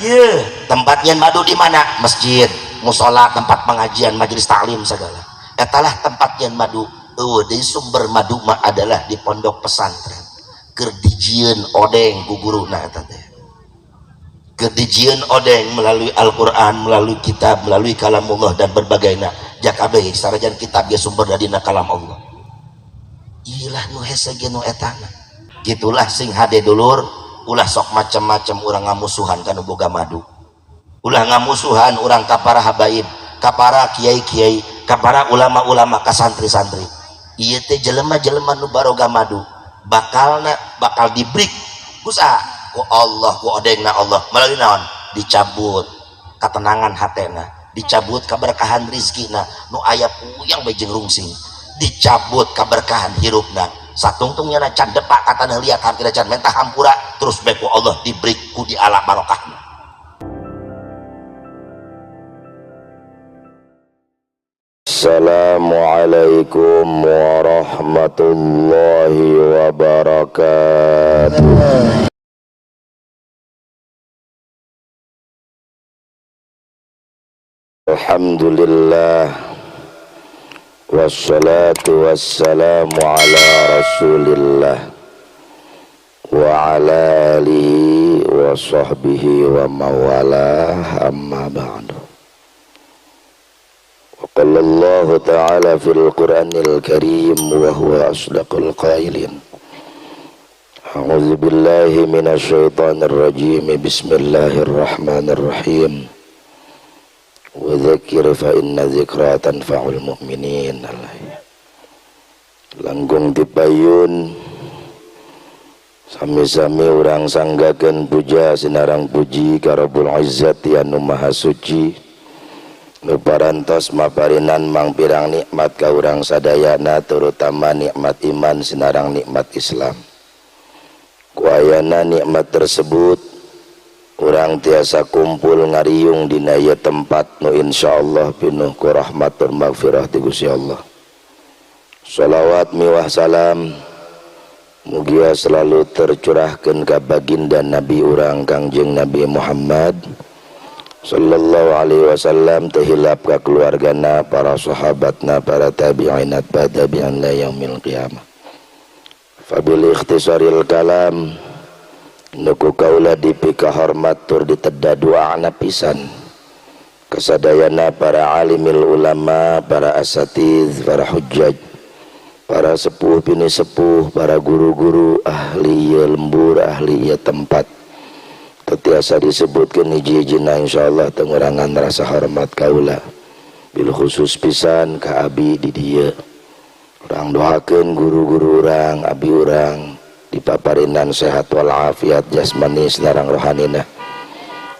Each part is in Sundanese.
Ye, tempat nyen madu di mana? Masjid, musola, tempat pengajian, majelis taklim segala. Etalah tempat nyen madu. Eueuh deui sumber madu mah adalah di pondok pesantren. Keur dijieun odeng ku guruna eta teh. Keur dijieun odeng melalui Al-Qur'an, melalui kitab, melalui kalamullah dan berbagai-na. Jakabeh sarajan kitab ge sumber dadina kalam Allah. Ilah nu hese ge nu etana. Gitulah sing hade dulur, ulah sok macam-macam urang ngamusuhan ka nu boga madu. Ulah ngamusuhan urang ka para habaib, ka para kiai-kiai, ka para ulama-ulama, ka santri-santri. Ieu teh jelema-jelema nu baroga madu bakalna bakal dibrik ku saha? Ku Allah, ku odengna Allah. Melalui naon? Dicabut ketenangan hatena, dicabut keberkahan rizkina nu aya puyang bae jeung rungsing, dicabut keberkahan hirupna. Satungtungnya na can depak ka tanah liat hartina can mentah hampura terus bae ku Allah dibrik ku diala barokahna. Assalamualaikum warahmatullahi wabarakatuh. Alhamdulillah wassalatu wassalamu ala rasulillah wa ala alihi wa sahbihi wa mawalah, amma ba'du. Qala Allah Ta'ala fil Qur'anil Karim wa huwa asdaqul qailin. A'udzu billahi minasyaitonir rajim. Bismillahirrahmanirrahim. Wa dzakir fa inna dzikra tanfa'ul mu'minin. Langkung tipayun sami-sami urang sanggakeun puja sinarang puji ka Rabbul Izzati anu Maha Suci. Nu parantos maparinan mangpirang nikmat ka urang sadayana, terutama nikmat iman sinarang nikmat Islam. Ku ayana nikmat tersebut urang tiasa kumpul ngariung dina ieu tempat nu insyaallah pinuh ku rahmat tur magfirah ti Gusti Allah. Shalawat miwah salam mugia selalu tercurahkeun ka baginda Nabi urang Kangjeng Nabi Muhammad sallallahu alaihi wasallam, tehilap ka keluargana, para sahabatna, para tabi'in, tabi'in la yaumil qiyamah. Fabil ikhtisaril kalam nuku kaula dipika hormat tur diteda doana pisan kasadayana para alimil ulama, para asatiz, para hujjaj, para sepuh bini sepuh, para guru-guru ahli lembur, ahli tempat. Tetiasa disebutkan hiji-hijina insyaallah tengurangan rasa hormat kaula bil khusus pisan ka abi di dieu. Urang doakeun guru-guru urang, abi urang dipaparinan sehat walafiat jasmani sareng rohanina,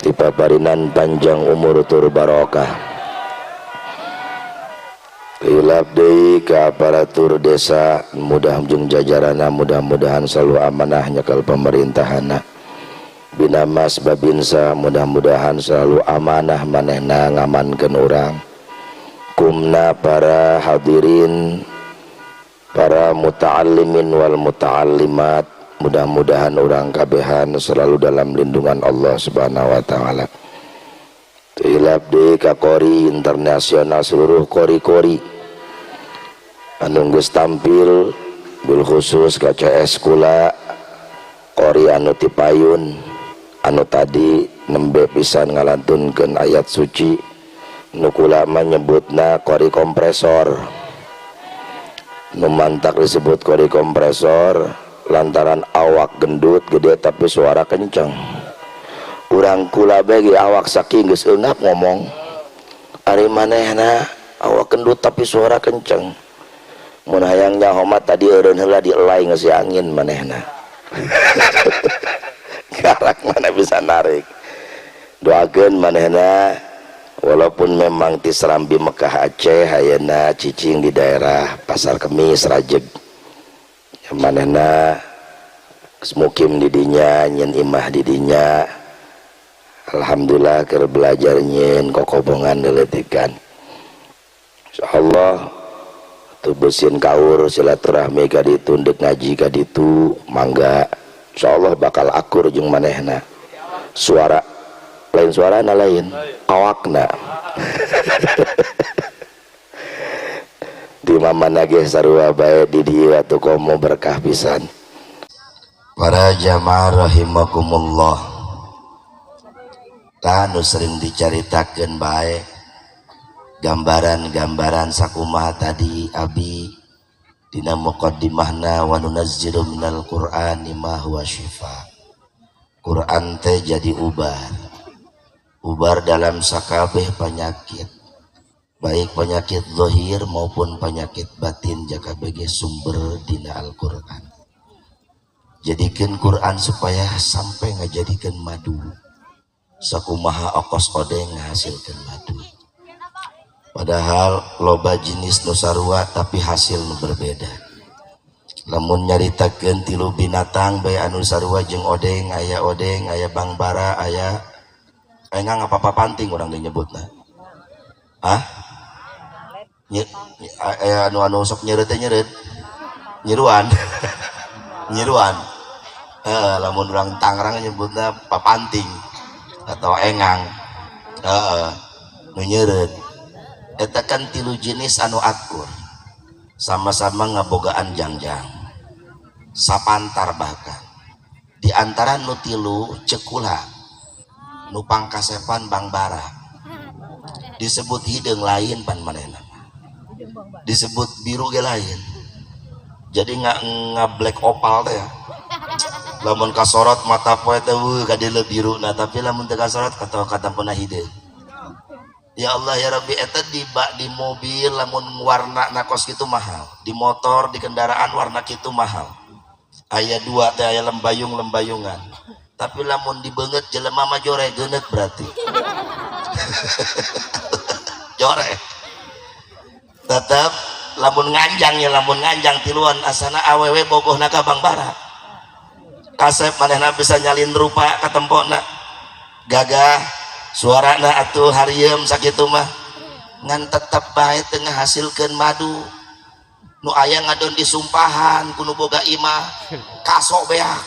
dipaparinan panjang umur tur barokah. Hilap deui ka aparatur desa, mudah jeung jajaranna mudah-mudahan selalu amanah nyekal pemerintahanna. Binamas babinsa mudah-mudahan selalu amanah manehna ngamankeun urang. Kumna para hadirin, para muta'allimin wal muta'allimat, mudah-mudahan urang kabehan selalu dalam lindungan Allah Subhanahu wa taala. Hilap deui ka kori internasional, seluruh kori-kori anu geus tampil bil khusus ka CS kula kori anu tipayun anu tadi nembe pisan ngalantunkeun ayat suci nu kula mah nyebutna kori kompresor. Nu mantak disebut kori kompresor lantaran awak gendut gede tapi suara kenceng. Urang kula bae ge awak saking geus eungap ngomong. Ari manehna awak gendut tapi suara kenceng. Mun hayang nyaho mah tadi eureun heula dielai ngeusi angin manehna. Karak mana bisa narik. Doakeun manehna walaupun memang ti Serambi Mekah Aceh ayeuna cicing di daerah Pasar Kemis Rajeg. Ya manehna geus mukim di dinya, nyeun imah di dinya. Alhamdulillah keur belajar nyeun kokobongan leutikkan. Insyaallah tuh besin kaur silaturahmi ka ditu ndek ngaji ka ditu mangga. Insyaallah bakal akur jeung manehna. Suara lain suarana lain awakna. Di mana ge sarua bae di dieu atuh komo berkah pisan. Para jamaah rahimakumullah, tah nu sering dicaritakeun bae gambaran-gambaran sakumaha tadi abi dina muqaddimahna wa nunazzilu minal qur'ani ma huwa syifa. Quran teh jadi ubar, ubar dalam sakabeh penyakit, baik penyakit zahir maupun penyakit batin jaka bege sumber dina Al-Qur'an. Jadikan Quran supaya sampai ngajadikeun madu. Sakumaha okos odeng ngahasilkeun madu. Padahal loba jenis nu sarua tapi hasil nu berbeda. Lamun nyaritakeun tilu binatang bae anu sarua jeung odeng, aya odeng, aya bangbara, aya engang apa-apa panting urang teh nyebutna. Hah? Aya anu-anu sok nyeureut teh nyeureut. Nyiruan. Nyiruan. Lamun urang Tangerang nyebutna papanting atau engang. Heeh. Nu nyeureut. Eta kan tilu jenis anu akur. Sama-sama ngabogaan jangjang. Sapantar bahkan. Di antara nu tilu cekula. Nu pangkasepan bangbara. Disebut hideung lain pan manehna. Disebut biru ge lain. Jadi nggak black opal teh ya. Lamun kasorot mata poe teh weuh kadeuleu biru nah, tapi lamun teu kasorot kata katampuna hideung. Ya Allah ya Rabbi, eta di mobil lamun warna kos kitu mahal, di motor, di kendaraan warna kitu mahal. Aya dua teh aya lembayung-lembayungan. Tapi lamun dibeungeut jelema mah jore geuneut berarti. Jore. Tetep lamun nganjang ya lamun nganjang tiluan asana awewe bogohna ka bangbara. Kasep manehna bisa nyalin rupa katempona. Gagah suarana atuh harieum sakitu mah. Ngan tetep bae teu ngahasilkeun madu. Nu aya ngadon disumpahan ku nu boga imah, kaso beak.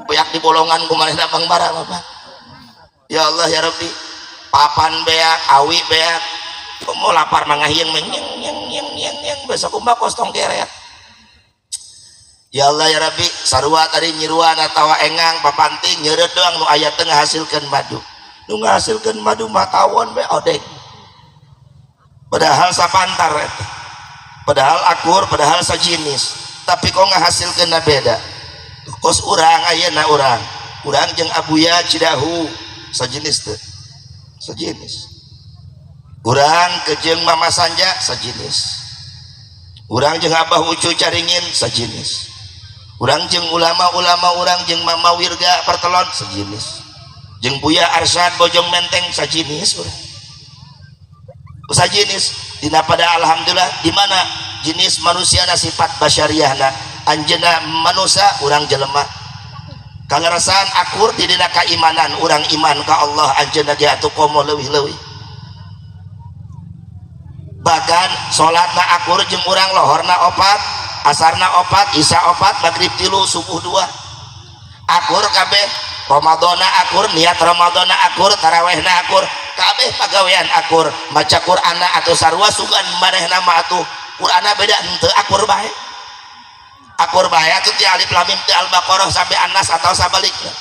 Beak di bolongan ku manehna bangbara mah. Ya Allah ya Rabbi, papan beak, awi beak. Mau lapar mah ngahieung mah nyeng nyeng nyeng nyeng nyeng besok kumaha kos tong keret. Ya Allah ya Rabbi, sarua tadi nyiruan atawa engang papanting nyeureut doang nu aya teu ngahasilkeun madu. Nu ngahasilkeun madu mah tawon we odeng. Padahal sapantar eta. Padahal akur, padahal sajinis, tapi kok ngahasilkeunna beda. Kos urang ayeuna urang. Urang jeung Abuya Cidahu sajinis teu? Sajinis. Urang jeung Mama Sanja sajinis. Urang jeung Abah Ucu Caringin sajinis. Urang jeung ulama-ulama urang jeung Mama Wirga Pertelon sajinis. Jeung Buya Arsyad Bojong Menteng sajinis urang. Sajinis dina pada alhamdulillah di mana jenis manusia na sifat basyariahna anjeunna manusia urang jelema. Kaleresan akur di dina keimanan urang iman ka Allah anjeunna ge atuh komo leuwih-leuwih. Bahkan salatna akur jeung urang lohorna opat, asarna opat, isya opat, maghrib tilu, subuh dua. Akur kabeh, Ramadhanna akur, niat Ramadhanna akur, tarawehna akur, kabeh pagawean akur, maca Qur'anna atuh sarua sugan manehna mah atuh Qur'anna beda henteu akur bae. Akur bae atuh ti alif lam mim ti al-Baqarah sampai An-Nas atau sabalikna.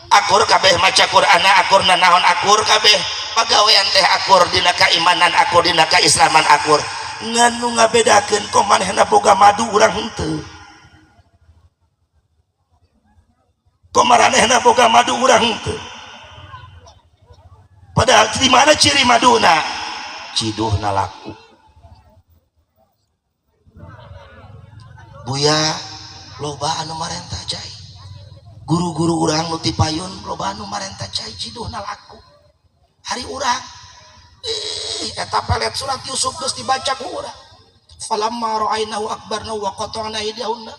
Akur kabeh maca Qur'anna akur nanaon akur kabeh pagawean teh akur dina keimanan akur dina keislaman akur. Ngan nu ngabedakeun kok manehna boga madu urang henteu. Kok maranehna boga madu urang henteu. Padahal di mana ciri maduna? Ciduhna laku. Buya loba anu marentah cai. Guru-guru urang nu ti payun loba anu marentah cai ciduhna laku. Hari urang eta pelet surat Yusuf geus dibaca ku urang. Falamma ra'ainahu akbarna wa qata'na aydiyahunna.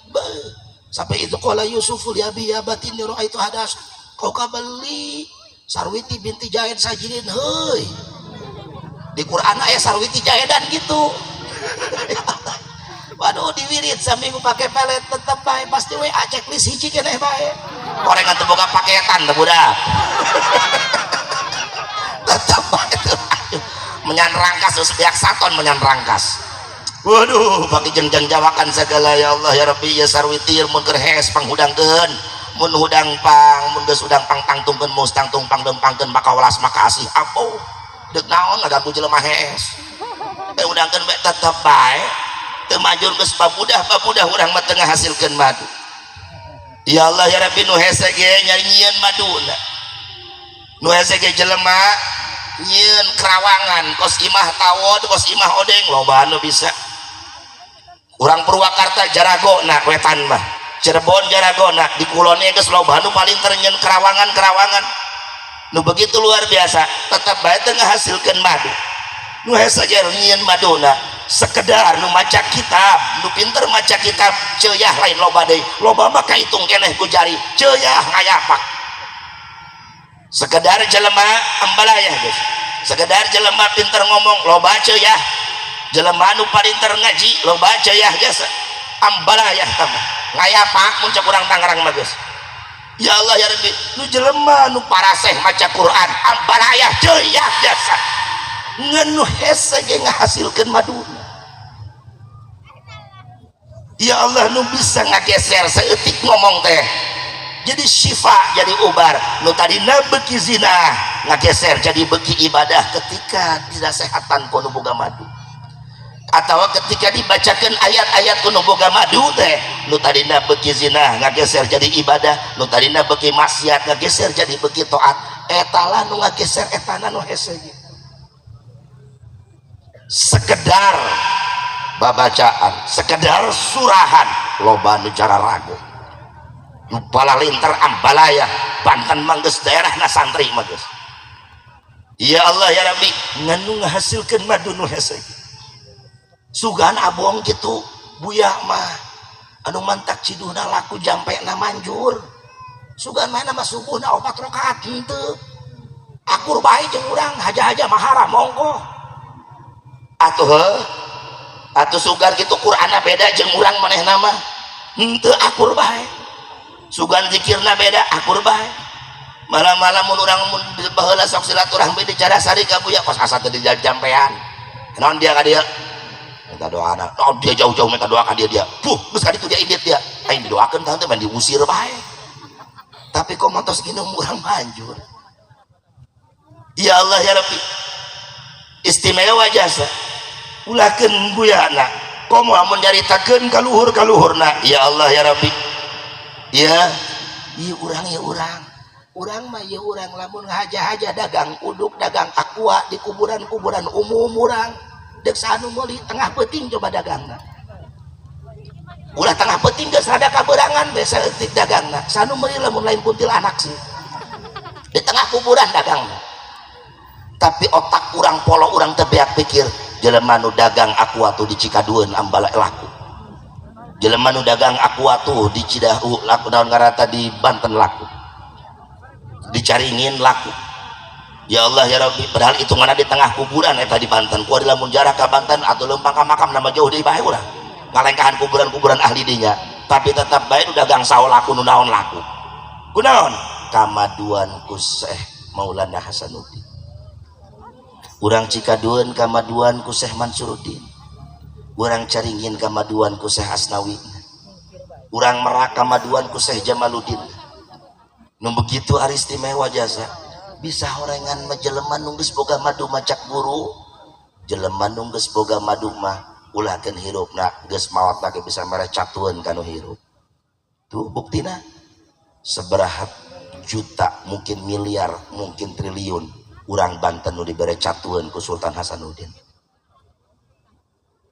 Sampai itu qala Yusuf li abi ya abati inni ra'aitu hadas. Kau kabeli Sarwiti binti Jaid sajidin heuy. Di Quran aya Sarwiti Jaedan gitu. Waduh diwirid saminggu pakai pelet tetep bae pasti we checklist hiji keneh bae. Gorengan teu boga paketan teh budak. rangkas geus beak saton menyan rangkas. Waduh, pake jengjang jawakan segala ya Allah ya Rabbi ya sarwitir mun keur hees panghudangkeun, mun hudang pang, mun geus hudang pang tangtungkeun mus tangtung pang lempangkeun maka welas maka asih ampuh. Deuk naon ngaganggu jelema hees. Teh hudangkeun bae tetep bae. Teu majur geus babudah-babudah urang mah teu ngahasilkeun madu. Ya Allah ya Rabbi nu hese ge nyieun maduna. Nu hese ge jelema nyieun kerawangan kos imah tawon kos imah odeng loba anu bisa. Urang Purwakarta jaragona wetan mah. Cirebon jaragona di kulonnya geus loba anu paling nyieun kerawangan-kerawangan. Nu begitu luar biasa tetap bae teu ngahasilkeun madu. Nu hese ge nyieun maduna sekedar nu maca kitab, nu pinter maca kitab ceuyah lain loba deui, loba mah kahitung keneh ku jari, ceuyah ngayapak. Sekedar jelema ambalayah geus. Sekedar jelema pinter ngomong loba ceuyah. Jelema nu palinter ngaji loba ceuyah geus. Ambalayah tambah ngayapak mun cek urang Tangerang mah geus. Ya Allah ya Rabbi, nu jelema nu paraseh maca Quran ambalayah ceuyah jasa. Ngan nu hese ge ngahasilkeun maduna. Ya Allah nu bisa ngageser saeutik ngomong teh jadi syifa jadi ubar, nu tadina beuki zina ngageser jadi beuki ibadah ketika dinasehatan ku nu boga madu atau ketika dibacakan ayat-ayat ku nu boga madu teh, nu tadina beuki zina ngageser jadi ibadah, nu tadina beuki maksiat ngageser jadi beuki taat. Eta lah nu ngageser etana nu hese ge. Sekedar babacaan, sekedar surahan loba nu cara ragu, nu palalinter ambalaya Banten mangges daerahna santri mah geus. Ya Allah ya Rabbi, ngan nu ngahasilkeun madu nu hese sugan abong gitu buya mah anu mantak ciduhna laku jampena manjur sugan mah nama subuhna 4 rakaat henteu akur bae jeung urang haja-haja mahara monggo atuh heuh atuh sugan kitu Qur'anna beda jeung urang manehna mah henteu akur bae sugan zikirna beda akur bae. Malam-malam mun urang mun baheula sok silaturahmi di Cadasari ka buya kos asa teu dijampean naon dia ka dieu minta doana, naon dia jauh-jauh minta doa ka dia dia puh geus ka ditu dia indit dia aing didoakeun tah teh mah diusir bae tapi kok montos gini urang manjur. Ya Allah ya Rabbi, istimewa jasa ulahkeun buyana komo amun nyaritakeun ka luhur-kaluhurna. Ya Allah ya Rabbi, ya ieu urang ya urang urang mah ieu urang lamun ngahaja-haja dagang uduk dagang aqua di kuburan-kuburan umum urang deuk saha nu meuli tengah peuting coba dagangna ulah tengah peuting geus rada kaberangan we saeutik dagangna saha nu meuli lamun lain kuntilanak sih di tengah kuburan dagangna. Tapi otak urang polo urang teu beak pikir jelema nu dagang aqua tuh di Cikadueun ambala laku, jelema nu dagang aqua tuh di Cidahu laku, naon ngaranna di Banten laku, di Caringin laku. Ya Allah ya Rabbi, padahal hitunganna di tengah kuburan eta di Banten ku ari lamun jarah ka Banten atau leumpang ka makam nama jauh deui bae urang ngalengkahan kuburan-kuburan ahli dinya tapi tetap bae nu dagang sawo laku nu naon laku kunaon kamaduan ku Syekh Maulana Hasanuddin, urang Cikadueun kamaduan ku Syekh Mansuruddin, urang Caringin kamaduan ku Syekh Asnawi, urang Merak kamaduan ku Syekh Jamaluddin. Nu begitu ari istimewa jasa bisa horengan mah jelema nu geus boga madu macak guru, jelema nu geus boga madu mah ulahkeun hirupna geus maot ge bisa mere catueun ka nu hirup. Tuh buktina sabaraha juta mungkin miliar mungkin triliun urang Banten nu dibere catueun ku Sultan Hasanuddin,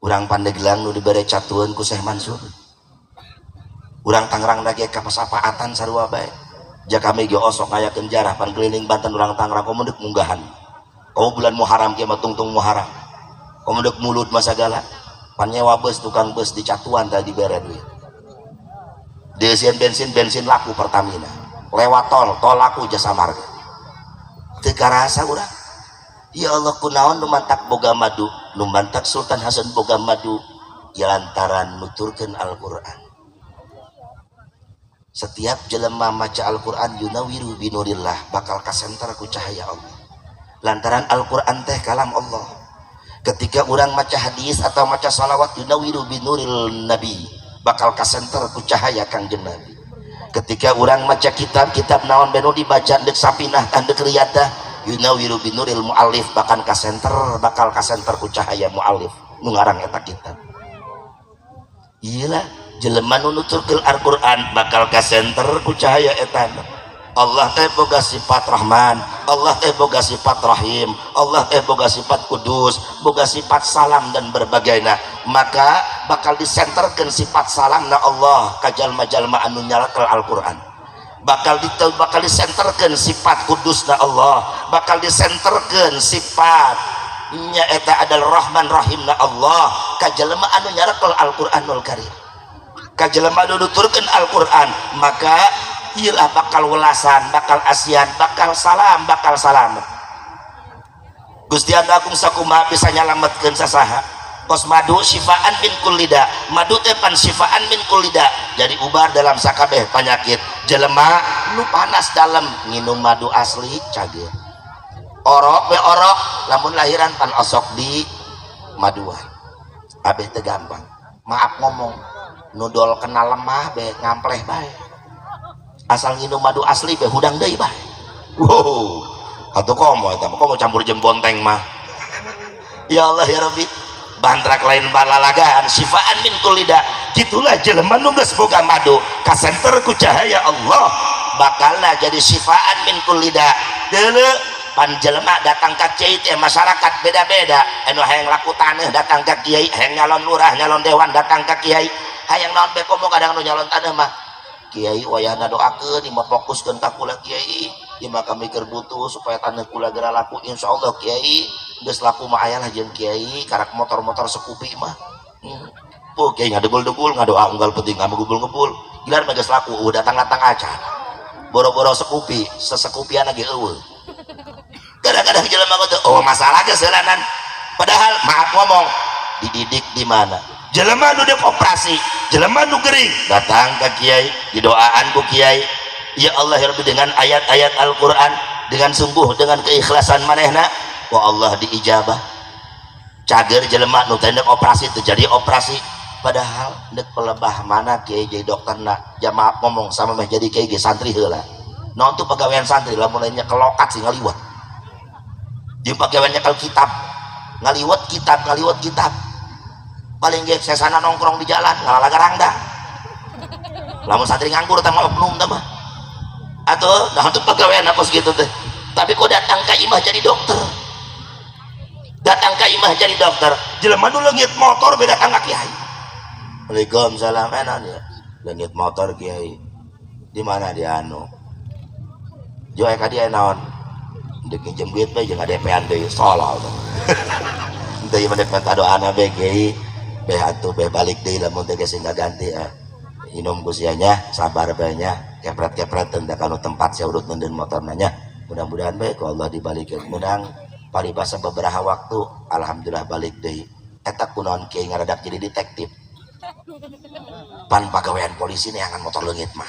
urang Pandeglang nu dibere catueun ku Syekh Mansur, urang Tangerang lagi kapasapaatan sarua bae. Jaka kami ge osok ngayakeun jarah pan keliling Banten urang Tangerang komo deuk munggahan komo bulan Muharram kieu mah tungtung Muharram komo deuk mulud mah sagala pan nyewa bus tukang bus di catuan tadi dibere duit dieusian bensin bensin laku Pertamina lewat tol tol laku Jasa Marga teu karasa urang. Ya Allah kunaon nu mantak boga madu, nu mantak Sultan Hasan boga madu ya lantaran nuturkeun Al-Qur'an. Setiap jelema maca Al-Qur'an yunawiru binurillah bakal kasenter ku cahaya Allah lantaran Al-Qur'an teh kalam Allah. Ketika orang maca hadis atau maca salawat, yunawiru binuril nabi, bakal kasenter ku cahaya Kangjeng Nabi. Ketika orang maca kitab, kitab naon benu dibaca, dek sapinah tah, dek riyadah, yunawiru binuril muallif, bahkan kasenter, bakal kasenter ku cahaya muallif nu ngarang eta kitab. Iyalah, jelema nu nuturkeun Al-Qur'an bakal kasenter ku cahaya eta. Allah teh boga sifat Rahman, Allah teh boga sifat Rahim, Allah teh boga sifat Kudus, boga sifat Salam dan berbagainya. Maka bakal disenterkan sifat salam na Allah ka jalma-jalma anu nyarakel Al-Qur'an. Bakal disenterkan sifat kudus na Allah, bakal disenterkan sifat nya eta adalah Rahman Rahim na Allah ka jalma anu nyarakel Al-Qur'anul Karim. Ka jelema anu nuturkeun Al-Qur'an, maka iyalah bakal welasan, bakal asian, bakal salam, bakal salamet. Gusti Anu Agung sakumaha bisa nyalametkeun sasaha? Kos madu syifaan min kullida, madu teh pan syifaan min kullida, jadi ubar dalam sakabeh penyakit. Jelema nu panas dalam nginum madu asli cager. Orok we orok, lamun lahiran pan osok di maduan. Abeh teh gampang, maaf ngomong, nudol kena lemah be ngampleh bae, asal nginum madu asli be hudang deui bae. Wow, atuh komo eta mah, komo campur jeung bonteng mah, ya Allah ya Rabbi, bantrak lain balalagaan. Syifaan min kullida, gitulah jelema nu geus boga madu kasenter ku cahaya Allah, bakalna jadi syifaan min kullida. Deuleu pan jelema datang ka kiai teh masyarakat beda-beda. Anu hayang laku taneuh datang ka kiai, hayang nyalon lurah, nyalon dewan datang ka kiai, hayang naon be. Komo kadang nu nyalon taneuh mah, "Kiai, wayahna doakeun ieu mah, fokuskeun ka kula, Kiai, ieu mah kami keur butuh supaya taneuh kula geura laku. Insyaallah Kiai, geus laku mah aya lah jeung Kiai karak motor-motor Scoopy mah." Oh, kiai ngadegul-degul ngadoa unggal penting ngamegubul-ngebul. Gilar mah geus laku, udah datang-datang aja, boro-boro Scoopy, sesekupian lagi eueuh. Kadang-kadang jelema teh, oh, masalah geus heulanan, padahal maaf ngomong, dididik di mana? Jelema nu deuk operasi, jelema nu gering datang ke kiai, didoaan ku kiai, ya Allah ya Rabbi, dengan ayat-ayat Al-Quran, dengan sungguh, dengan keikhlasan manehna, wa Allah diijabah, cager. Jelema nu teh operasi terjadi operasi, padahal dek pelebah mana kiai jadi dokterna? Jamaah ngomong sama meh jadi kiai ge santri heula. Naon tuh pegawaian santri? Lamun lainnya kelokat sih ngaliwat, jeung pegawaian nyekel kitab, ngaliwat kitab, ngaliwat kitab. Paling ge sesana nongkrong di jalan ngalalagarang dah. Lamun santri nganggur tah mah, oknum tah mah atau nah untuk pegawaian apa segitu teh. Tapi kok datang ke imah jadi dokter, datang ke imah jadi dokter. Jelema nu leungit motor beda datang ka kiai, "Waalaikumsalam, enak ya?" "Leungit motor, Kiai." "Di mana?" "Di anu." "Jo ka dia naon?" "Dek minjem duit bae jeung DP-an deui." Salah tuh. Henteu, ieu mah dek minta doana bae, Kiai, beh atuh beh balik deui lamun teh geus ganti ya. Inum ku sia nya, sabar bae nya, kepret-kepret teu kanu tempat sia urut neundeun motorna nya. Mudah-mudahan bae ku Allah dibalikeun. Menang paribasa beberapa waktu, alhamdulillah balik deui. Eta kunaon kiai ngaradak jadi detektif? Pan pagawean polisi neangan motor leungit mah.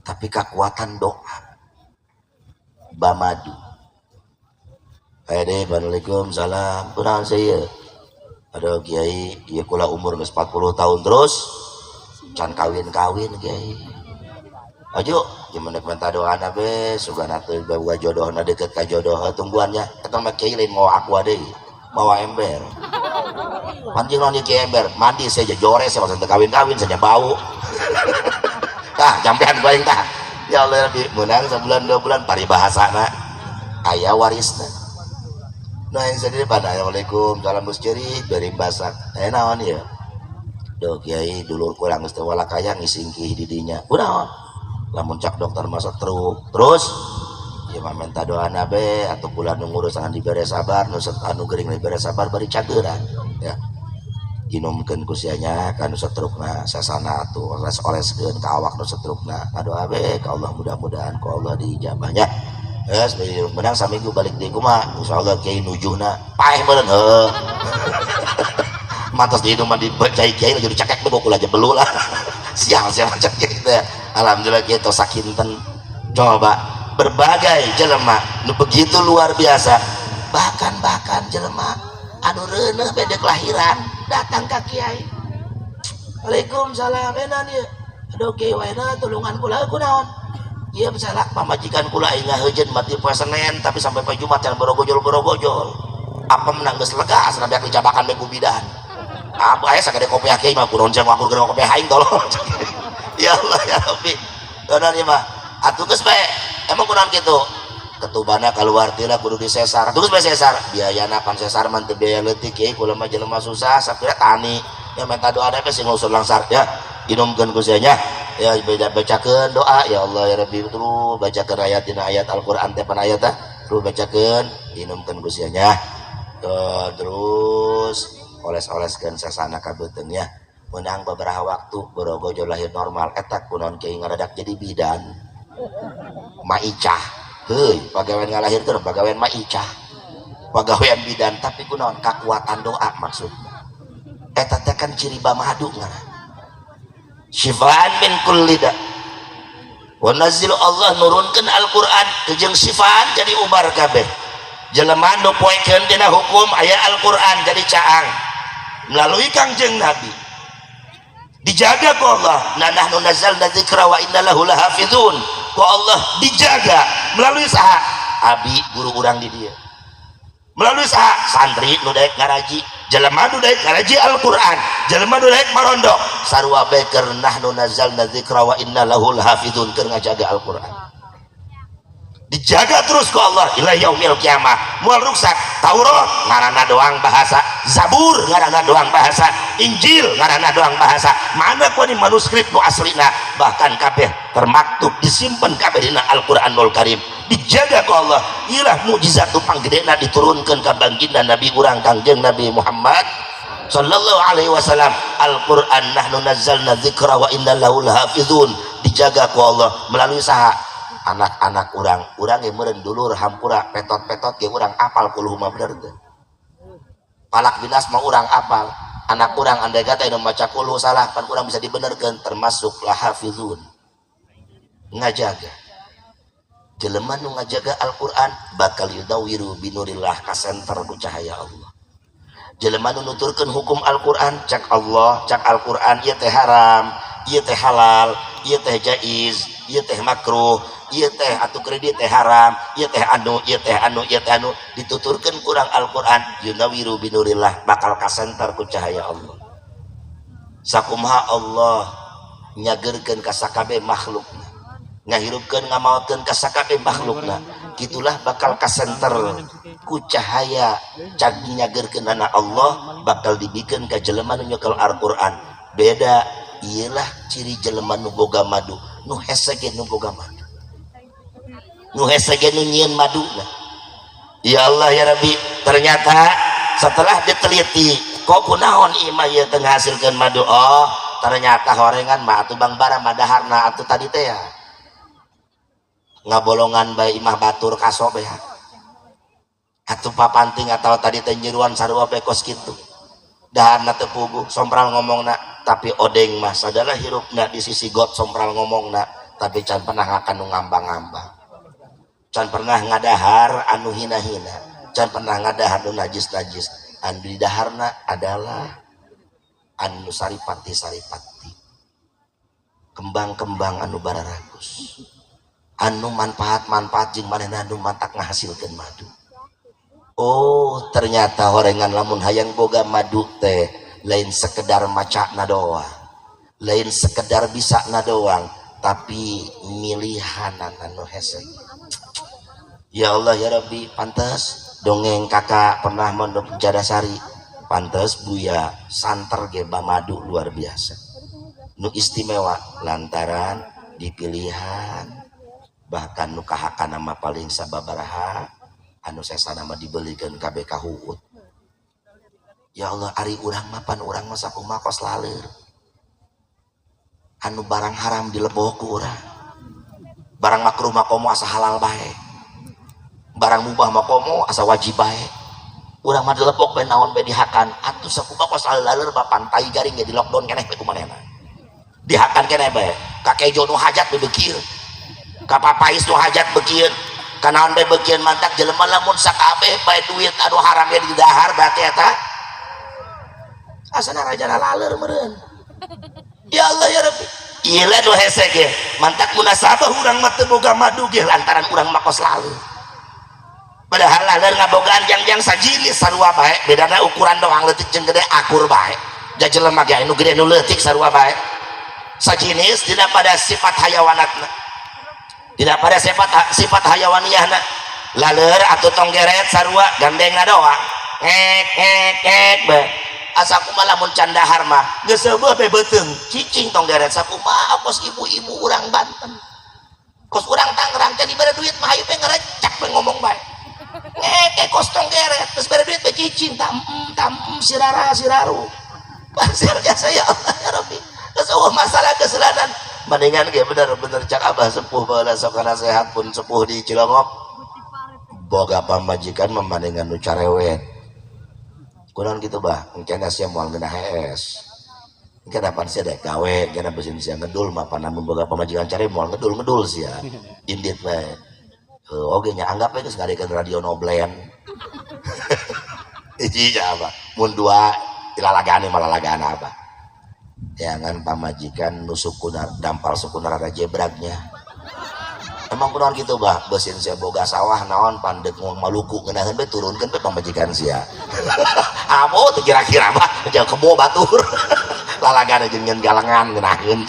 Tapi kekuatan doa bamadu. Hai deh, Waalaikumsalam. Kunaon saya? "Aduh Kiai, ieu kula umur geus 40 tahun terus can kawin-kawin, Kiai. Aju, gimana minta doa be, sugan atuh boga jodohna, deket ka jodoh tungguannya." Eta mah kiai lain mau aku deui, bawa ember. Pancing naon ieu kiai ember? "Mandi saya jore, saya maksud kawin-kawin saja bau." Tah, jampean ku aing tah. Ya Allah Rabbi, menang sebulan 2 bulan paribahasana aya warisna. Nah, yang sendiri pada, "Assalamualaikum, salam Gus Ceri," beri basak. "Eh, naon ya?" "Duh Kiai, dulur kurang geus teu kaya ngisingkih di dinya." "Kunaon?" "Lamun cak dokter masa truk." "Terus?" "Ya mah minta doa be atau bulan nu ngurus dibere sabar, nu anu gering dibere sabar bari cageuran ya. Inumkeun ku sia nya ka nu setrukna, sasana atuh oles-oleskeun ka awak nu setrukna. Ngadoa be ka Allah, mudah-mudahan ku Allah diijabahnya." Geus menang saminggu balik deui, "Kumaha?" "Insyaallah Kiai, nujuhna paeh meureun heuh." Mantos di mah dibecai kiai jadi cakek be kula aja belu lah. Siang siang macam gitu. Alhamdulillah kiai tos sakinten. Coba berbagai jelema nu begitu luar biasa, bahkan bahkan jelema Anu reuneuh bede kelahiran datang ka kiai. Waalaikumsalam, enan ieu. Aduh kiai waena tulungan kula kunaon? Ieu misalnya pamajikan kula aing ngaheujeun mati poe Senin tapi sampai poe Jumat can borogojol-borogojol. Apa menang geus lega asana beak dicabakan be ku bidan. Apa aya sagede kopiah kiai mah kunaon jang ngakur kopiah aing tolong. Ya Allah ya Rabbi. Kunaon ieu mah? Atuh geus bae. Emang kunaon kitu? Ketubana keluar tira kudu disesar. Terus bae sesar. Biayana pan sesar mah teu biaya leutik kiai, kula mah jelema susah sapira tani. Ya minta doa deh sing ngusur langsar ya. Inumkeun ku sia nya. Ya bacakeun doa ya Allah ya Rabbi, terus bacakeun ayat dina ayat Al-Qur'an teh pan ayat tah. Terus bacakeun, inumkeun ku sia nya. Terus oles-oleskeun sasana ka beuteung nya. Menang beberapa waktu borogojo lahir normal eta kunaon kiai ngaradak jadi bidan. Maicah. Heuy, pagawean ngalahirkeun pagawean maicah. Pagawean bidan tapi kunaon kakuatan doa maksudna. Eta teh kan ciri bamadu ngaran. Syifaan min kulli da. Wa nazilu Allah nurunkeun Al-Qur'an kejeng syifaan jadi ubar kabeh. Jelema nu poekeun dina hukum aya Al-Qur'an jadi caang melalui Kangjeng Nabi. Dijaga ku Allah, na nahnu nazzalna dzikra wa inna lahu lahafizun. Ku Allah dijaga melalui saha? Abi guru urang di dieu. Melalui saha? Santri nu daek ngaraji, jelema nu daek ngaraji Al-Qur'an, jelema nu daek marondok. Sarua bae keur nahnu nazzalna dzikra wa inna lahu lahafizun keur ngajaga Al-Qur'an. Dijaga terus ku Allah ila yaumil kiamah. Moal ruksak. Taurat ngaranna doang bahasa, Zabur ngaranna doang bahasa, Injil ngaranna doang bahasa. Mana ku ni manuskrip nu aslina, bahkan kabeh termaktub disimpen kabeh dina Al-Qur'anul Karim. Dijaga ku Allah. Ilah mukjizat nu panggedena diturunkeun ka baginda Nabi urang Kangjeng Nabi Muhammad sallallahu alaihi wasallam. Al-Qur'an nahnu nazzalna dzikra wa inna lahu lahafizun. Dijaga ku Allah melalui saha? Anak-anak urang, urang ge meureun dulur hampura petot-petot ge urang apal kulhu mah bener teu. Falaq binas mah urang apal. Anak urang andai kata anu maca kulhu salah pan urang bisa dibenerkeun, termasuk lahafizun. Ngajaga. Jelema nu ngajaga Al-Qur'an bakal yudawiru binurillah kasenter ku cahaya Allah. Jelema nu nuturkeun hukum Al-Qur'an, cak Allah, cak Al-Qur'an ieu teh haram, ieu teh halal, ieu teh jaiz, ieu teh makruh, ieu teh atuh kredit teh haram, ieu teh anu, ieu teh anu, ieu teh anu, dituturkeun kurang Al-Qur'an yunawiru binurillah bakal kasenter ku cahaya Allah. Sakumaha Allah nyageurkeun ka sakabeh makhlukna, ngahirupkeun ngamaotkeun ka sakabeh makhlukna, kitulah bakal kasenter ku cahaya cag nyageurkeunana Allah bakal dibikeun ka jelema nu nyekel Al-Qur'an. Beda iyalah ciri jelema nu boga madu, nu hese ge nu boga madu, nu hese ge nu nyieun maduna. Ya Allah ya Rabbi, ternyata setelah diteliti kok kunaon imah ieu teu ngahasilkeun madu. Oh ternyata horengan mah atuh Bang Bara madaharna atuh tadi teh ya ngabolongan bae imah batur kaso bae atuh papanting atau tadi teh nyeruan sarua bae kos kitu daharna teu puguh sompral ngomongna. Tapi odeng mah sadalah hirupna di sisi got sompral ngomongna, tapi can pernah ngakan nu ngambang-ngambang, can pernah ngadahar anu hina-hina, can pernah ngadahar nu najis-najis. Anu didaharna adalah anu saripati-saripati, kembang-kembang anu bararagus, anu manfaat-manfaat jeung manehna anu mantak ngahasilkeun madu. Oh ternyata horengan lamun hayang boga madu teh lain sekedar macana doang, lain sekedar bisa na doang, tapi milihan anu hese. Ya Allah ya Rabbi, pantes dongeng kakak pernah mondok Jadasari, pantes Buya santer ge madu luar biasa nu istimewa lantaran dipilihan, bahkan nu kahakan nama paling sababaraha anu sesana mah dibelikan kabeh ka huut. Ya Allah, ari urang mah pan urang mah sakumaha kos laleur, anu barang haram dilebok ku urang, barang makruh mah komo asa halal bae, barang mubah mah komo asa wajib bae, urang mah dilebok bae naon bae dihakan. Atuh sakumaha kos laleur bapan tai garing ge di lockdown keneh bae kumanehna dihakan keneh bae, ka kejo nu hajat beukieun, ka papais nu hajat beukieun. Kanaon bae beukieun mantak jelema lamun sakabeh bae duit anu haram ge didahar, berarti eta asana rajana laleur meureun. Ya Allah ya Rabbi, ieu nu hese ge mantak munasabah urang mah teu boga madu ge lantaran urang mah kos laleur. Padahal laleur ngabogaan jang-jang sajinis, sarua bae, bedana ukuran doang, leutik jeung gede akur bae. Ja jelema ge anu gede nu leutik sarua bae, sajinis tidak pada sifat hayawanatna, tidak pada sifat sifat hayawaniyahna. Laleur atau tonggeret sarua, gandengna doang, ngek ngek ngek be. Asa kumaha lamun can dahar mah geus seubeuh be beuteung cicing tonggeret. Sakumaha kos ibu-ibu urang Banten, kos urang Tangerang, jadi bere duit mah hayu be ngerecak be, ngomong bae ngek kos tonggeret. Terus bere duit be cicing, tam tam sirara siraru pasir jasa. Ya Allah ya Rabbi, geus eueuh masalah keselanan. Mendingan ge bener-bener cak abah sepuh baheula, sok sehat pun sepuh di Cilongok, boga pamajikan membandingkan nu carewet. Kunaon gitu, bah? Engke sia moal ngeunah hees, engke dapan sia dek gawe, engke besin sia ngedul mah. Namun boga pamajikan cari moal ngedul ngedul sia indit bae. Oge nya anggap geus ngadekeun radio noblen hiji nya apa mun dua lalagane malah lalagana apa. Jangan pamajikan nu sukuna dampal, sukuna rada jebragnya. Emang kunaon gitu, bah? Beusin sia boga sawah naon pandek ngomong Maluku ngeunaheun be, turunkeun be pamajikan sia. Amo teu kira-kira mah jauh kebo batur lalagana jeung galengan ngeunaheun.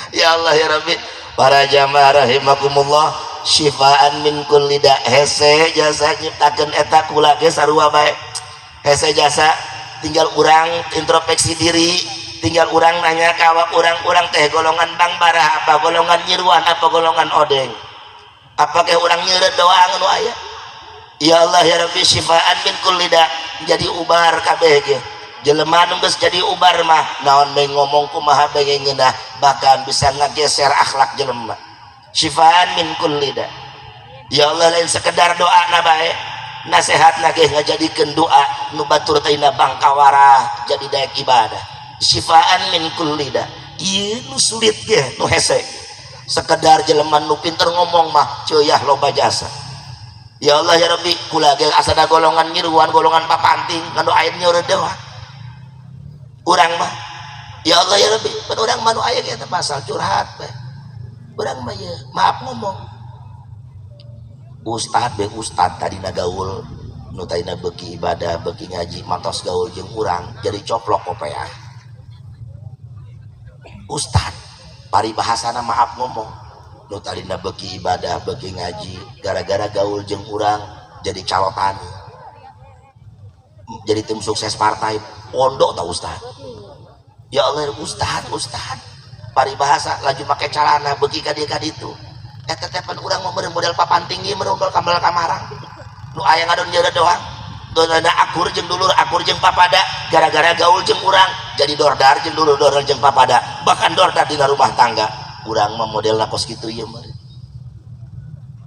Ya Allah ya Rabbi, para jamaah rahimakumullah, syifaan min kulli da. Hese jasa nyiptakeun eta, kula ge sarua bae hese jasa. Tinggal urang introspeksi diri, tinggal urang nanya ka awak urang, urang teh golongan bangbarah apa golongan nyiruan apa golongan odeng? Apakah urang nyeureut doang nu aya? Ya Allah ya Rabbi, syifaan min kulli da, jadi ubar kabeh ge. Jelema nu geus jadi ubar mah naon bae ngomong kumaha bae ngeunah, bahkan bisa ngageser akhlak jelema. Syifaan min kulli da. Ya Allah, lain sekedar doa na bae, nasihat na ge ngajadikeun doa nu batur teh bangkawara jadi daek ibadah. Syifaan min kulli da, ieu nu sulit ge, nu hese. Sekedar jelema nu pinter ngomong mah ceuyah loba jasa. Ya Allah ya Rabbi, kula ge asana golongan nyiruan, golongan papanting, kanu aya nyeureut dewa urang mah. Ya Allah ya Rabbi, pan urang mah nu aya ge eta pasal curhat bae. Urang mah ye maaf ngomong, ustad be, ustad tadina gaul nu tadina beuki ibadah, beuki ngaji, matos gaul jeung urang jadi coplok kopeah. Ustad paribahasana, maaf ngomong, nu tadina beuki ibadah, beuki ngaji, gara-gara gaul jeung urang jadi calotan, jadi tim sukses partai pondok tau. Ustad, ya Allah, ustad, ustad paribahasa laju make calana beuki ka dieu ka ditu. Eta teh pan urang mah meureun model papanting ieu, meureun model kambal kamarang nu aya ngadon nyeureut doang. Dona akur jeung dulur, akur jeung papada, gara-gara gaul jeung urang jadi dordar jeung dulur, dordar jeung papada, bahkan dordar dina rumah tangga. Urang mah modelna kos kitu ieu meureun.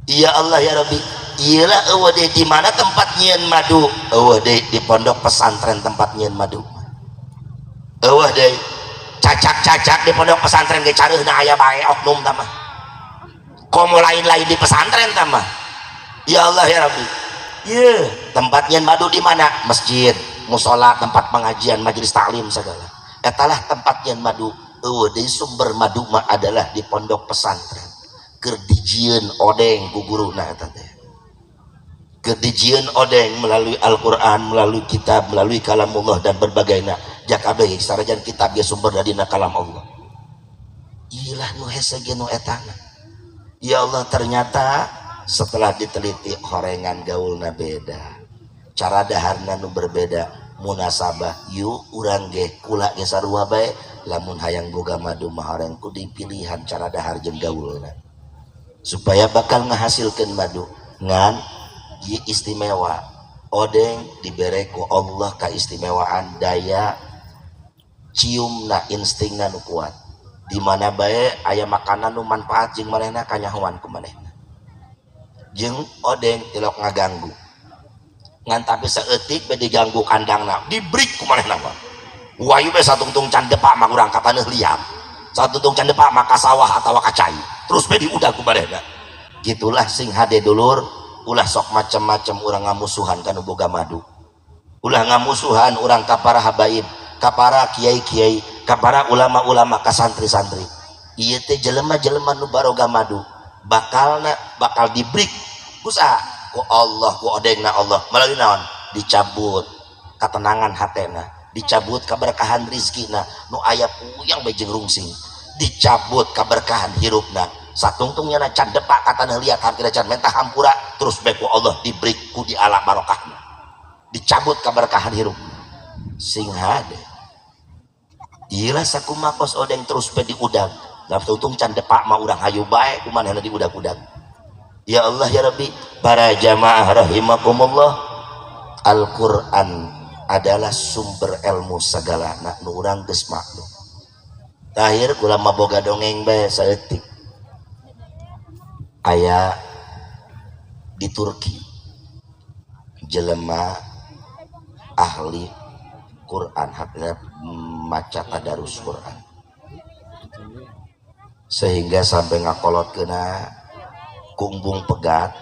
Ya Allah ya Rabbi, iyalah, eueuh deui di mana tempat nyieun madu? Eueuh deui di pondok pesantren tempat nyieun madu. Eueuh deui cacak-cacak di pondok pesantren ge careuhna aya bae oknum tah mah, komo lain-lain di pesantren tah mah. Ya Allah ya Rabbi, ye tempat nyieun madu di mana? Masjid, musola, tempat pengajian, majelis taklim segala, etalah tempat nyieun madu. Eueuh deui sumber madu mah adalah di pondok pesantren, keur dijieun odeng ku guruna. Eta teh keur dijieun odeng melalui Al-Qur'an, melalui kitab, melalui kalamullah dan berbagai na jakabeh sarajan kitab ge sumber dari kalam Allah. Ilah nu hese ge nu etana. Ya Allah, ternyata setelah diteliti horengan gaulna beda, cara daharna nu berbeda. Munasabah yuk urang ge, kula ge sarua bae, lamun hayang boga madu mah horeng ku dipilihan cara dahar jeung gaulna supaya bakal ngahasilkeun madu. Ngan ieu istimewa, odeng dibere ku Allah kaistimewaan daya ciumna, instingna nu kuat. Di mana bae aya makanan nu manfaat jeung manehna, kanyahoan ku manehna. Jeung odeng tilok ngaganggu, ngan tapi saeutik be diganggu kandangna, dibrik ku manehna mah. Wayu be satungtung can depak mah urang ka taneuh liap, satungtung can depak mah ka sawah atawa ka cai, terus be diudag ku manehna. Gitulah sing hade dulur. Ulah sok macam-macam urang ngamusuhan ka nu boga madu, ulah ngamusuhan urang ka para habaib, ka para kiai-kiai, ka para ulama-ulama, ka santri-santri. Ieu teh jelema-jelema nu baroga madu bakalna bakal dibrik ku saha? Ku Allah, ku odengna Allah. Melalui naon? Dicabut ketenangan hatena, dicabut keberkahan rizkina, nu aya puyang bae jeung rungsing, dicabut keberkahan hirupna, satungtungnya na can depak ka tanah liat, hampir can minta hampura, terus bae ku Allah dibrik ku diala barokahna, dicabut keberkahan hirup. Sing hade ieu sakumaha kos odeng, terus bae diudag. Da tungtung can depak mah urang hayu bae ku manehna diudag-udag. Ya Allah ya Rabbi, para jamaah rahimakumullah, Al-Quran adalah sumber ilmu segala nu urang geus maklum. Terakhir, kula mah boga dongeng bae saeutik. Aya di Turki jelema ahli Quran, haknya maca tadarus Quran sehingga sampai ngakolot kena kumbung pegat,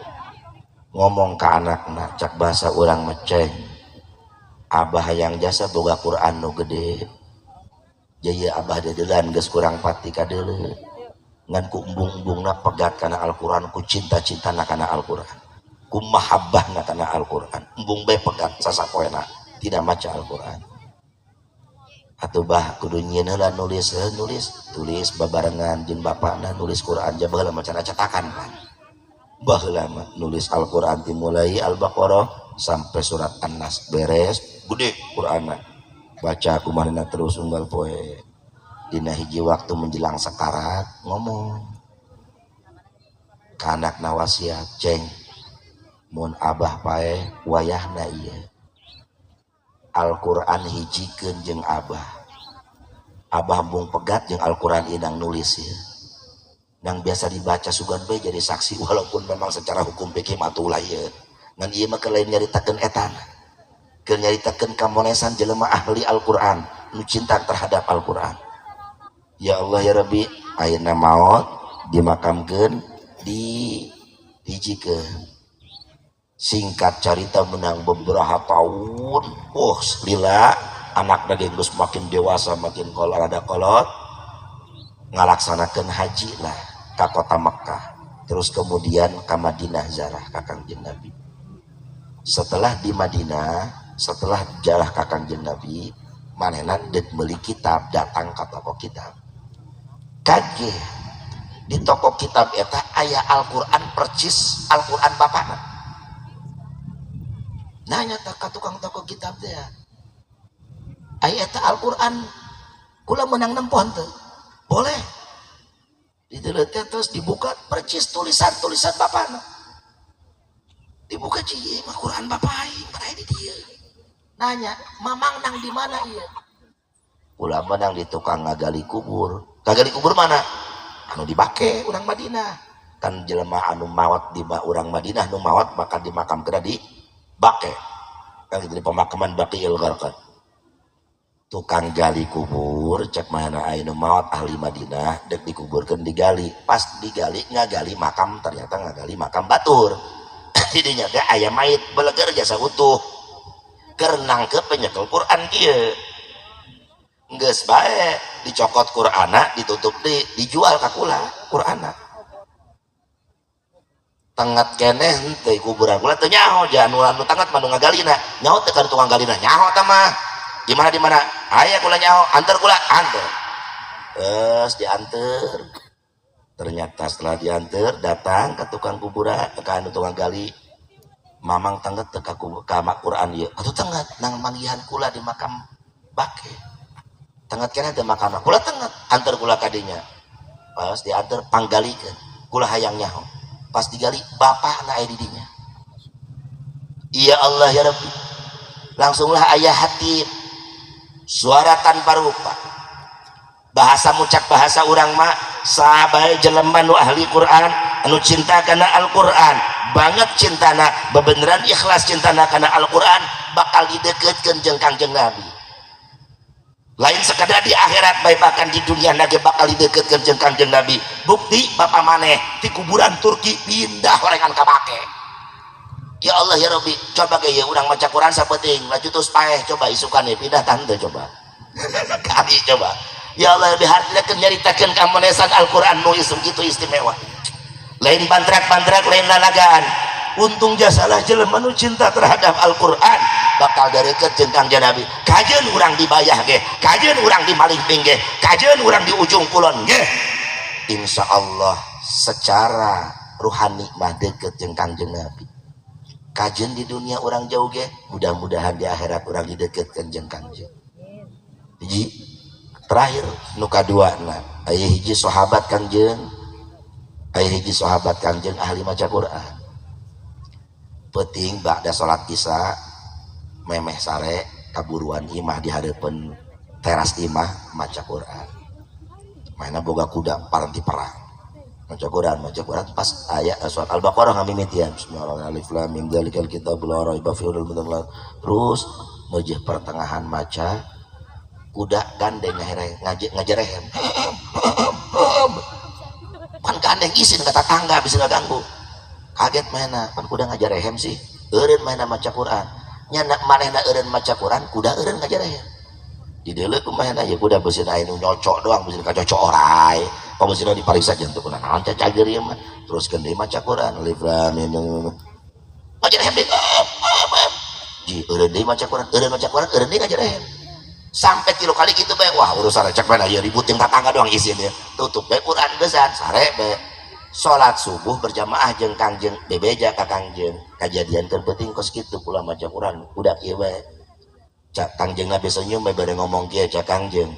ngomong ke anakna, cak bahasa urang meceng, "Abah hayang jasa boga Quran nu gede jaya, abah dedelan geus kurang pati kadeuleu." Ngan ku embung-embungna pegat kana Al-Quran, ku cinta-cintana kana Al-Quran, ku mahabbahna kana Al-Quran, embung bae pegat sasapoena tidak maca Al-Quran. Atuh bah, kudu nyieun heula, nulis nulis tulis babarengan jeung bapakna nulis Quran. Ja baheula maca cetakan kan, baheula mah nulis Al-Quran dimulai Al-Baqarah sampai surat An-Nas, beres gede Quran, baca kumaha terus unggal poe. Dina hiji waktu menjelang sekarat ngomong ka anakna, wasiat, "Ceng, mun abah paeh wayahna ieu, Al-Quran hijikeun jeung abah. Abah embung pegat jeung Al-Quran inang nulis ya, nang biasa dibaca, sugan bae jadi saksi." Walaupun memang secara hukum fikih mah ulah ieu, ngan ieu mah lain nyaritakeun etana, keur nyaritakeun kamonesan jelema ahli Al-Quran nu cinta terhadap Al-Quran. Ya Allah ya Rabbi, ayeuna maot, dimakamkeun, di hijikeun. Singkat cerita, menang beberapa tahun, oh lila, anak daging geus makin dewasa, makin kolot, rada kolot, ngalaksanakeun haji lah ke kota Mekah, terus kemudian ke Madinah, zarah ka Kangjeng Nabi. Setelah di Madinah, setelah jarah ka Kangjeng Nabi, manehna dek meuli kitab, datang ke toko kitab. Kaget, di toko kitab eta aya Al-Quran, percis Al-Quran bapakna. Nanya tak ka tukang toko kitab teh, "Aya eta Al-Quran kula menang nempohan teu?" "Boleh." Ditelet, terus dibuka, percis tulisan-tulisan bapakna. Dibuka, "Cie, mah Quran bapak aing mana di dieu?" Nanya, "Mamang nang di mana ieu?" "Kula menang di tukang ngagali kubur." "Ngagali kubur mana?" "Anu dibake urang Madinah kan, jelema anu mawat di urang Madinah nu mawat bakal dimakamkeun di Bake kan di pemakaman Baqiil Gharqad." Tukang gali kubur cek mana, anu maot ahli Madinah dek dikuburkan, digali. Pas digali, ngagali makam, ternyata ngagali makam batur, didinya teh aya mayit beleger jasa utuh, keur nangkep penyekel Quran kieu. Geus bae dicokot Qur'ana, ditutup, di dijual ka kula Qur'ana. Tengat keneh henteu kuburan? Kula teu nyaho, jangan anu tengat mah nu ngagalina. Nyaho teu ka tukang galina? "Nyaho tah mah." "Di mana, di mana?" "Aya kula nyaho, anter kula." "Anter." Terus dianter. Ternyata setelah dianter, datang ke tukang kuburan, ke anu tukang gali, "Mamang tenget teu ka Quran ieu?" "Atuh tenget, nang manggihan kula di makam Bake." "Tenget keneh teu makam kula?" "Tenget, anter kula kadinya." Pas dianter, "Panggalikeun, kula hayang nyaho." Pas digali, bapakna aya di dinya. Ya Allah ya Rabbi, langsunglah aya hati suara tanpa rupa, bahasa mucak bahasa urang mah, sahabat, jelema nu ahli Quran, anu cinta kana Al-Quran banget, cintana bebeneran, ikhlas cintana kana Al-Quran, bakal dideketkeun jeung Kangjeng Nabi. Lain sekadar di akhirat baik, bahkan di dunia lagi bakal dideketkeun jeung Kangjeng Nabi. Bukti, bapak maneh di kuburan Turki pindah horengan ka Bake. Ya Allah ya Rabbi, coba ge urang maca Quran sapenting laju terus paeh, coba isukan ya pindah tante, coba kali coba. Ya Allah, lebih hartina keur nyaritakeun kamonesan Al-Quran nu gitu istimewa, lain bantrak-bantrak, lain lalagaan. Untung jasalah jelema nu cinta terhadap Al-Quran bakal dareket jeung Kangjeng Nabi. Kajeun urang di Bayah ge, kajeun urang di Malingping ge, kajeun urang di Ujung Kulon ge, insya Allah secara ruhani mah deket jeung Kangjeng Nabi. Kajeun di dunia orang jauh ge, mudah-mudahan di akhirat urang dideketkeun jeung Kangjeng. Hiji terakhir, nu kadua na, aya hiji sahabat Kangjeng, aya hiji sahabat Kangjeng ahli maca Quran. Peuting ba'da salat Isya, memeh sare, kaburuan imah, di hareupeun teras imah maca Quran. Mainna boga kuda paranti perang, maca Quran, maca Quran, pas ayat surat Al-Baqarah ngamimitian, bismillahirrahmanirrahim, alif lam mim dzalikal kitabul la raiba fihi hudal lil. Terus meujeuh pertengahan maca, kuda gandeng ngajerehem pan gandeng, isin ka tatangga bisa ngaganggu. Kaget mana pan kuda ngajarehem sih, eureun mana maca Quran nya, manehna eureun maca Quran, kuda eureun ngajarehem. Di deuleu kumaha ya kuda, beuseun aya nu nyocok doang, beuseun kacocok orai pabeuseun dipariksa jantung kuna naon cacager ieu mah. Terus deui maca Quran, alif lam mim ngajarehem deui, ji eureun deui maca Quran, eureun maca Quran, eureun deui ngajarehem, sampai tilu kali gitu bae. Wah, urusan cek mana ya, ribut jeung tetangga doang, isin ya. Tutup bae Quran geusan, sare bae. Salat subuh berjamaah jeung Kangjeng, bebeja ka Kangjeng, kajadian keur peuting kos kitu, kula maca Quran udah kieu bae. Cak Kangjeng Nabi senyum bae, bade ngomong kieu, cak Kangjeng,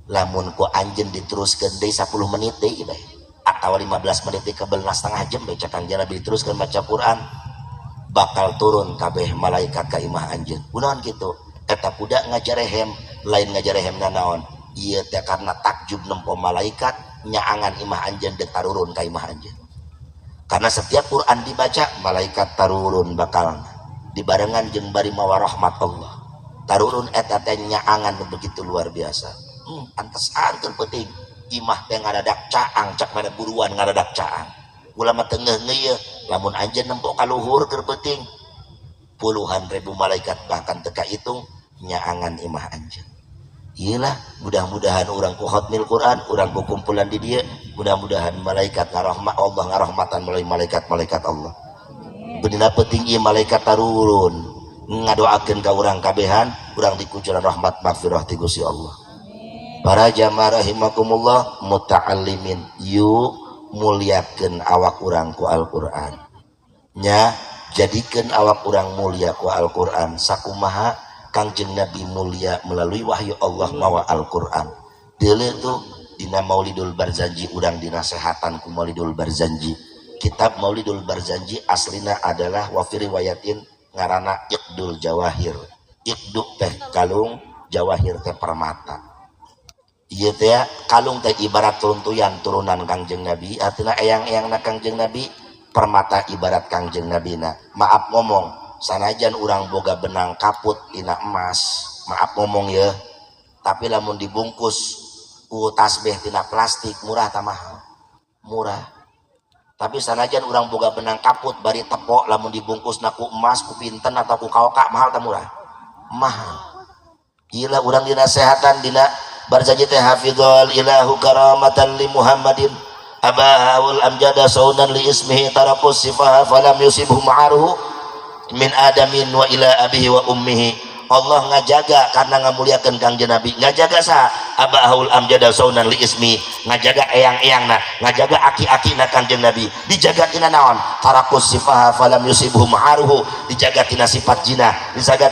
lamun ku anjeun diteruskeun deui 10 menit deui bae atau 15 menit deui, kebelna setengah jam bae, cak Kangjeng Nabi, diteruskeun maca Quran, bakal turun kabeh malaikat ka imah anjeun. Kunaon kitu? Eta kuda ngajarehem lain ngajarehem nanaon ieu teh, karena takjub nempo malaikat nyaangan imah anjeun, dek tarurun ka imah anjeun. Karena setiap Quran dibaca, malaikat tarurun, bakal dibarengan jeung bari mawa rahmat Allah tarurun. Eta teh nyaangan begitu luar biasa. Pantesan keur peuting imah teh ngadadak caang, cak mana buruan ngadadak caang. Ulama teu ngeuh ieu, lamun anjeun nempo ka luhur keur peuting, puluhan ribu malaikat bahkan teu kahitung nyaangan imah anjeun. Iyalah, mudah-mudahan orang ku khatmil Quran, orang ku kumpulan di dia, mudah-mudahan malaikat ngarahmat, Allah ngarahmatan melalui malaikat-malaikat Allah. Bedina penting ieu malaikat tarurun ngadoakeun ka urang kabehan, urang dikucuran rahmat maghfirah ti Gusti Allah. Para jamaah rahimakumullah, muta'allimin, yuk muliakeun awak urang ku Al-Qur'an. Nya, jadikeun awak urang mulia ku Al-Qur'an, sakumaha Kangjeng Nabi mulia melalui wahyu Allah mawa Al-Qur'an. Deuleu tuh dina Maulidul Barzanji, urang dinasehatan ku Maulidul Barzanji. Kitab Maulidul Barzanji aslina adalah wa fi riwayatin ngaranna Iqdul Jawahir. Iqdu teh kalung, jawahir teh permata. Ieu teh kalung teh ibarat turuntuyan turunan Kangjeng Nabi, artinya eyang-eyangna Kangjeng Nabi, permata ibarat Kangjeng Nabi na. Maaf ngomong, sanajan urang boga benang kaput tina emas, maaf ngomong ya, tapi lamun dibungkus ku tasbih tina plastik, murah tak mahal? Murah. Tapi sanajan urang boga benang kaput bari tepok, lamun dibungkus na ku emas, ku pinten atau ku kaoka, mahal tak murah? Mahal. Gila, urang dinasehatan dina Barzanji teh, hafizal ilahu karamatan li Muhammadin abahul amjada saunan li ismihi tarakus sifaha falam yusibhu ma'aruhu min adamin wa ila abihi wa ummihi. Allah ngajaga karena ngamuliakeun Kangjeng Nabi, ngajaga sa abahul amjada saunan li ismi, ngajaga eyang-eyangna, ngajaga aki-akina Kangjeng Nabi. Dijaga tina naon? Tarakus sifaha falam yusibhu ma'aruhu, dijaga tina sifat zina, dijaga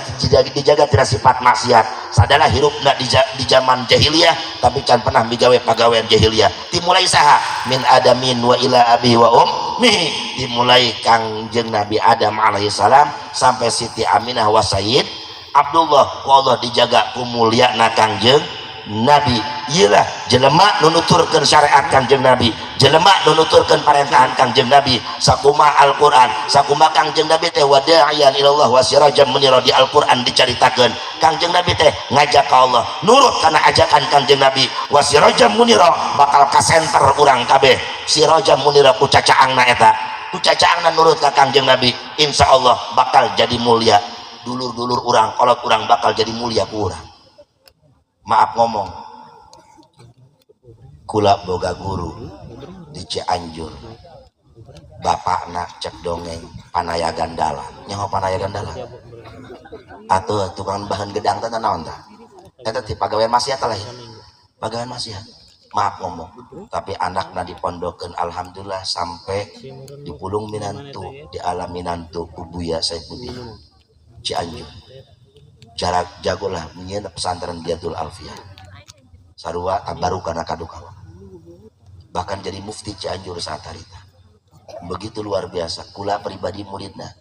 dijaga tina sifat maksiat. Sadalah hirupna di zaman jahiliyah, tapi can pernah migawe pagawean jahiliyah. Dimulai saha? Min adamin wa ila abihi wa ummihi, dimulai Kangjeng Nabi Adam alaihi salam sampai Siti Aminah wa Sayyid Abdullah. Ku Allah dijaga ku mulyana Kangjeng Nabi. Iyalah jelema nu nuturkeun syariat Kangjeng Nabi, jelema nu nuturkeun parentahan Kangjeng Nabi, sakuma Al-Qur'an, sakuma Kangjeng Nabi teh wada'iyan ilallah wa sirajan munira. Di Al-Qur'an dicaritakeun Kangjeng Nabi teh ngajak ka Allah, nurut kana ajakan Kangjeng Nabi, wa sirajan munira, bakal kasenter urang kabeh sirajan munira ku cacaangna eta. Ku cacaangna nurut ka Kangjeng Nabi, insya Allah bakal jadi mulia. Dulur-dulur urang, kolot urang bakal jadi mulia ku urang. Maaf ngomong, kula boga guru di Cianjur, bapakna cek dongeng panayagan dalang. Nyaho panayagan dalang atau tukang bahan gedang teh naon tah? Eta teh pagawean maksiat lain, pagawean maksiat. Maaf ngomong, tapi anakna dipondokeun, alhamdulillah sampai dipulung minantu, di alam minantu ku Buya Saifuddin Cianjur. Jarak jagolah nyieun pesantren Biatul Alfiyah, sarua tabarukan kadukawa, bahkan jadi mufti Cianjur saat harita. Begitu luar biasa. Kula pribadi muridna,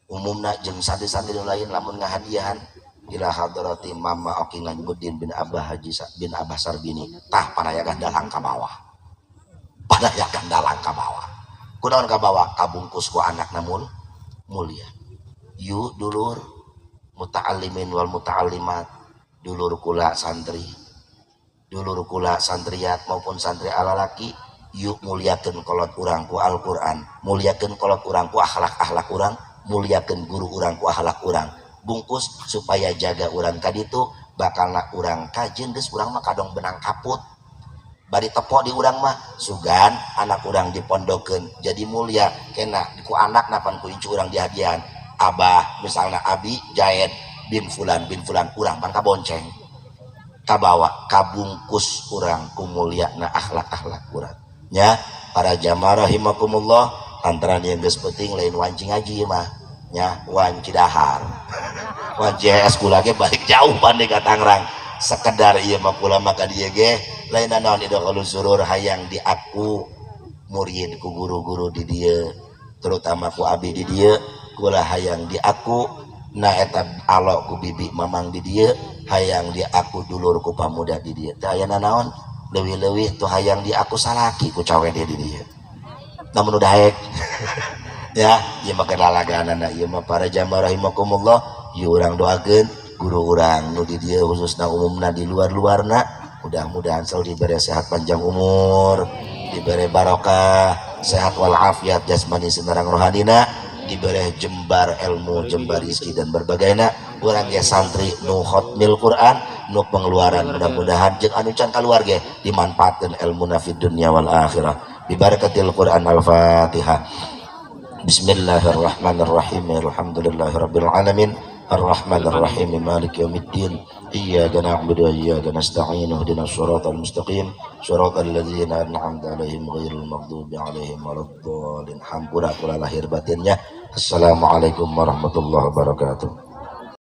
umumna jeung santri-santri lain, lamun ngahadiahan ila hadrati Mama Oki Najmuddin bin Abah Haji bin Abah Sarbini, tah panayagan dalang ka bawah, panayagan dalang ka bawah. Kunaon ka bawah? Kabungkus ku anakna mulia. Yuk dulur muta'allimin wal muta'allimat, dulur kula santri, dulur kula santriat maupun santri alalaki, yuk muliakeun kolot urang ku Al-Qur'an, muliakeun kolot urang ku akhlak-akhlak urang, muliakeun guru urang ku akhlak urang. Bungkus supaya jaga urang kaditu, bakalna urang kajen geus urang mah kadong benang kaput bari tepo di urang mah. Sugan anak urang dipondokeun jadi mulia, kena ku anak napan ku incu urang dihadiahan abah, misalnya abi Jaed bin fulan bin fulan, urang pan kabonceng kabawa, kabungkus urang ku muliana akhlak-akhlak urang nya. Para jamaah rahimakumullah, antara yang geus penting lain wanci ngaji mah nya, wanci dahar, wanci es kula ge balik jauh pandai ka Tangerang. Sekedar ieu mah kula mah ka dieu ge lain naon, idkhalus surur, hayang diaku murid ku guru-guru di dieu, terutama ku abi di dieu. Kula hayang diaku na eta alok ku bibi mamang di dieu, hayang diaku dulur ku pamuda di dieu. Teu aya nanaon leuwih-leuwih tuh hayang diaku salaki ku cawe di dieu, namun udah haek ya ieu mah lalaganana ieu mah. Para jamaah rahimakumullah, ieu urang doakeun guru urang nu di dieu khususna, umumna di luar-luarna, mudah-mudahan selalu diberi sehat, panjang umur, diberi barokah, sehat walafiat jasmani sinareng rohanina, diberi jembar ilmu, jembar rizki dan berbagaina. Urang ge santri nu khotmil Quran, nu pengeluaran, mudah-mudahan jeung anu can kaluar ge dimanfaatkeun ilmuna fid dunya wal akhirah bibarakatil Quran. Al-Fatihah. Bismillahirrahmanirrahim. Alhamdulillahirabbil alamin, arrahmanirrahim, maliki yaumiddin, iyyaka na'budu wa iyyaka nasta'in, ihdinas siratal mustaqim, siratal ladzina an'amta 'alaihim ghairil maghdubi 'alaihim waladdallin. Hampura kula lahir batinnya. Assalamualaikum warahmatullahi wabarakatuh.